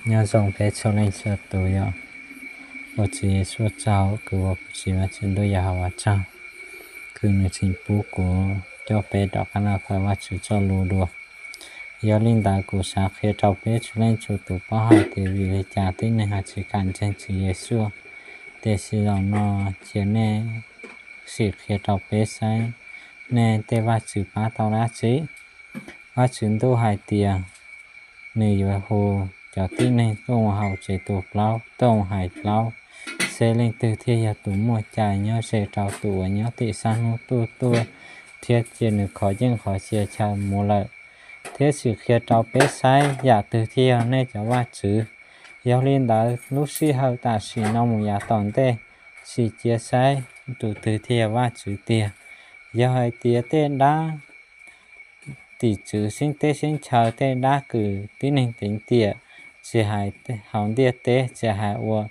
Nyob zoo peb txhua leej txhua tus yom. Ua Tswv Yexus tsaug, kuv ua kuv txiv Vajtswv ntuj Yehauvas tsaug, kws nws tseem pub kuv coj peb rov qab los kawm Vajtswv txoj lus dua. Yog li ntawd kuv xav qhia rau peb txhua leej txhua tus paub hais tias vim li cas tib neeg ho tsis kam ntseeg Tswv Yexus. Tiam sis zaum no cia nej sim qhia rau peb saib nej tej vaj tswv pab tau dab tsi. Vajtswv ntuj hais tias nws yuav hu cov tib neeg tuaj mus haus tsev tu plaub, tuaj mus hais plaub, seb leej twg thiaj yog tus muaj cai nyob ze rau tus uas nyob tim sab hnub tuaj tuaj, thiab cia nws qhov yeej qhov cia chaw mus lawm, thiab sim qhia rau peb saib yam twg thiaj yog nej cov vaj tswv. Yog li ntawd lub sij hawm tam sim no mus yav tom ntej, sim cia saib tus twg thiaj yog vaj tswv tiag. Yog hais tias tej dab tim tswv xeeb teb xeeb chaw, tej dab kws tib neeg teev tiam, tsis hais hauv ntiaj teb, tsis hais ua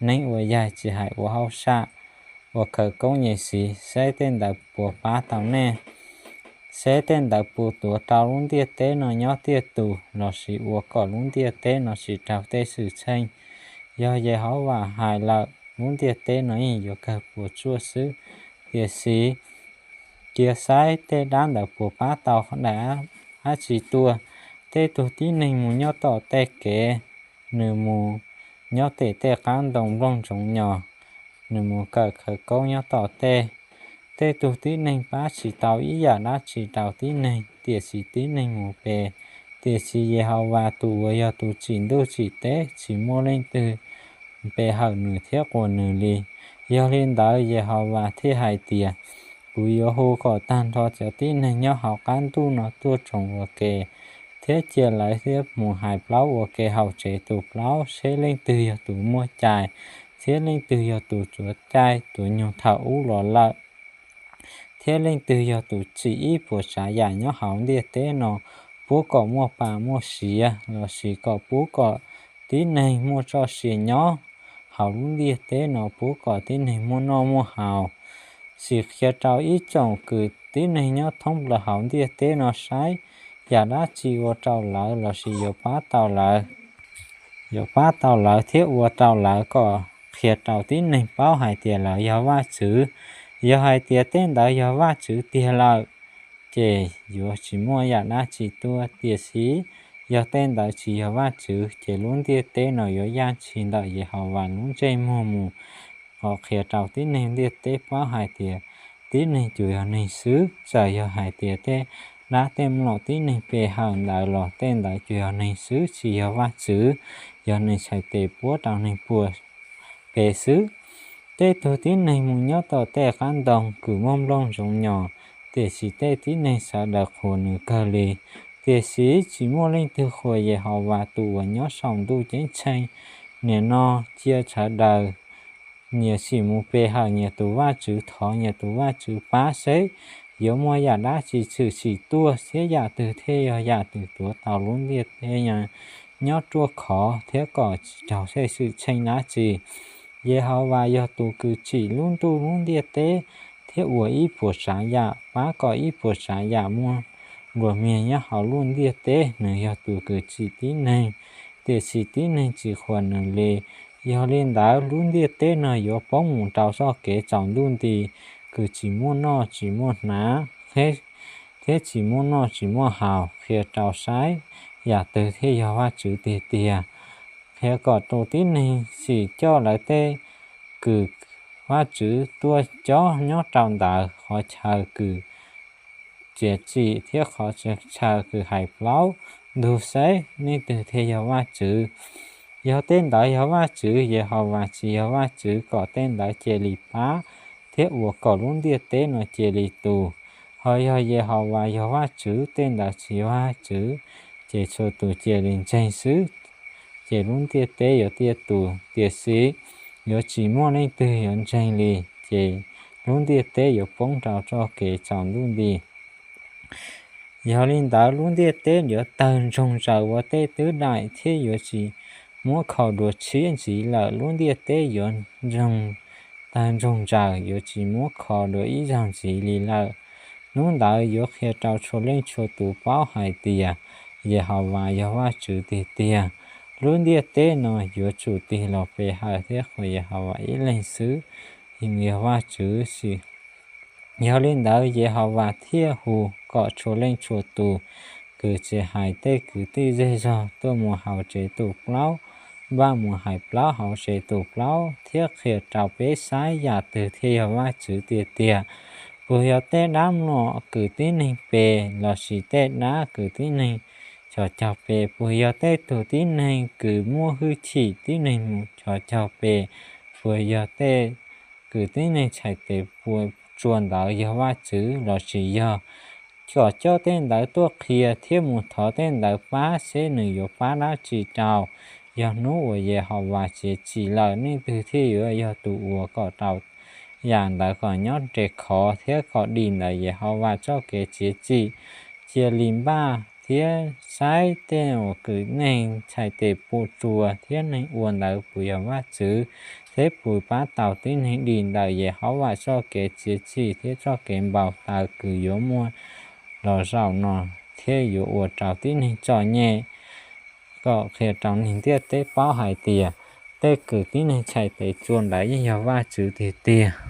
neeb ua yaig, tsis hais ua hauj sam, ua khawv koob nyem siv, seb tej ntawd puas pab tau nej, seb tej ntawd puas tuav rau lub ntiaj teb no nyob tiaj tus lossis ua kom lub ntiaj teb no tsis raug tej xwm txheej. Yog Yehauvas hais lawm, lub ntiaj teb no yeej yuav kawg puas tsuaj xwb. Tiam sis cia saib tej dab ntawd puas pab tau daim dab tsi tuaj. Tej tug tib neeg mus nyob tom tej kev, nws mus nyob tem tej qab ntoo nplooj ntsoov nyos, nws mus kawm khawv koob nyob tom tej. Tej tug tib neeg pab tsis tau ib yam dab tsi rau tib neeg, tiam sis tib neeg mus pe. Tiam sis Yehauvas tus uas yog tus tsim ntuj tsim teb tsis muaj leej twg pe hawm nws thiab quas nws li. Yog li ntawd Yehauvas thiaj hais tias, kuv yuav hu kom tag nrho cov tib neeg nyob hauv qab ntuj no tuaj tsoos ua ke, thiab cia lawv thiab mus hais plaub ua ke haus tsev tu plaub, seb leej twg yog tus muaj cai, thiab leej twg yog tus tsuav caij tsuav nyoog thaum ub los lawm, thiab leej twg yog tus tsim ib puas tsav yam nyob hauv ntiaj teb no, pub kom muaj pa muaj siav lossis kom pub kom tib neeg muaj txoj sia nyob hauv lub ntiaj teb no, pub kom tib neeg muaj noj muaj haus. Sim qhia rau ib tsoom kws tib neeg nyob thoob plaws hauv ntiaj teb no saib yam dab tsi ua rau lawv lossis yuav pab tau lawv, yuav pab tau lawv thiab ua rau lawv kom qhia rau tib neeg paub hais tias lawv yog vaj tswv. Yog hais tias tej ntawd yog vaj tswv tiag lawm, ces yuav tsis muaj yam dab tsi tuaj. Tiam sis yog tej ntawd tsis yog vaj tswv, ces lub ntiaj teb no yuav yaj tshis ntawm Yehauvas lub ntsej muag mus. Qhov qhia rau tib neeg ntiaj teb paub hais tias tib neeg tsuas yog neeg xwb. Txawm yog hais tias tej dab tej mlom tib neeg pe hawm ntawd los tej ntawd tsuas yog neeg xwb, tsis yog vaj tswv, yog neeg txhais tes puab rau neeg puas pe xwb. Tej tug tib neeg mus nyob tom tej qab ntoo kws muaj nplooj ntsoov nyos, tiam sis tej tib neeg sawv daws qhuas nws kawg li. Tiam sis tsis muaj leej twg qhuas Yehauvas tus uas nyob saum ntuj ceeb tsheej. Nim no cia sawv daws nyias sim mus pe hawm nyias tus vaj tswv, thov nyias tus vaj tswv pab seb yuav muaj yam dab tsi tshwm sim tuaj, thiab yam twg thiaj yog yam twg tuav tau lub ntiaj teb no nyob ruaj khov thiab kom tsis raug tej xwm txheej dab tsi. Yehauvas yog tus kws tsim lub ntuj lub ntiaj teb thiab ua ib puas tsav yam, pab kom ib puas tsav yam muaj nplua mias nyob hauv lub ntiaj teb. Nws yog tus kws tsim tib neeg, tiam sis tib neeg tsis qhuas nws li. Yog li ntawd lub ntiaj teb no yuav poob mus rau txoj kev tsaus ntuj nti, kws tsis muaj noj tsis muaj hnav, thiab tsis muaj noj tsis muaj haus. Qhia rau saib yam twg thiaj yog Vaj Tswv tiag tiag. Qhia kom tus tib neeg sim coj lawv tej kws Vaj Tswv tuaj cob nyob rau ntawd qhov chaw kws txiav txim thiab qhov chaw kws hais plaub ntug seb leej twg thiaj yog Vaj Tswv. Yog tej ntawd yog Vaj Tswv, Yehauvas tsis yog Vaj Tswv, kom tej ntawd cia li pab thiab ua kom lub ntiaj teb no cia li tu. Ho yog Yehauvas yog Vaj Tswv, tej ntawd tsis yog Vaj Tswv, ces txhua tus cia li ntseeg xwb, ces lub ntiaj teb yuav tiaj tus. Tiam sis yuav tsis muaj leej twg yuav ntseeg li, ces lub ntiaj teb yuav poob rau txoj kev tsaus ntuj nti. Yog li ntawd lub ntiaj teb yuav tawg ntsoog ntsaws ua tej twb daim thiab yuav tsis muab kho dua tshiab ntxiv lawm. Lub ntiaj teb yuav tawg ntsoog ntsaws, yuav tsis muab kho dua ib zaug ntxiv li lawm. Hnub ntawd yuav qhia rau txhua leej txhua tus paub hais tias Yehauvas yog Vaj Tswv tiag tiag. lub ntiaj teb no yuav tsum tig los pe hawm thiab qhuas Yehauvas ib leeg xwb, yog Vajtswv. Yog li ntawd, Yehauvas thiaj hu kom txhua leej txhua tus, kws tsis hais tej kwv tij zej zog, tuaj mus hauv tsev tu plaub, npaj mus hais plaub hauv tsev tu plaub, thiab qhia rau peb saib yam twg thiaj yog Vajtswv tiag tiag. Puas yog tej dab mlom kws tib neeg pe, lossis tej dab kws tib neeg cog cog pe? Puas yog tej tug tib neeg kws muaj hwj chim tib neeg mus cog cog pe? Puas yog tej kws tib neeg txhais tes pua tsua ntawd yog Vajtswv, lossis yog kom coj tej ntawd tuaj qhia thiab mus thov tej ntawd pab seb nws yuav pab dab tsi rau? Yog hnub uas Yehauvas txiav txim lawm, leej twg thiaj yuav yog tus uas kom rau yam ntawd kom nyob res khov thiab kom dim ntawm Yehauvas txoj kev txiav txim? Cia li npaj thiab saib tej uas kws neeg txhais tes pua tsua thiab neeg ua ntawd puas yog Vajtswv, thiab puas pab tau tib neeg dim ntawm Yehauvas txoj kev txiav txim thiab txoj kev npau taws kws yuav muaj los zaum no thiab yuav ua rau tib neeg txom nyem. Kom qhia rau neeg ntiaj teb paub hais tias tej kws tib neeg txhais tes tsua ntawd yeej yog Vajtswv tiag tiag.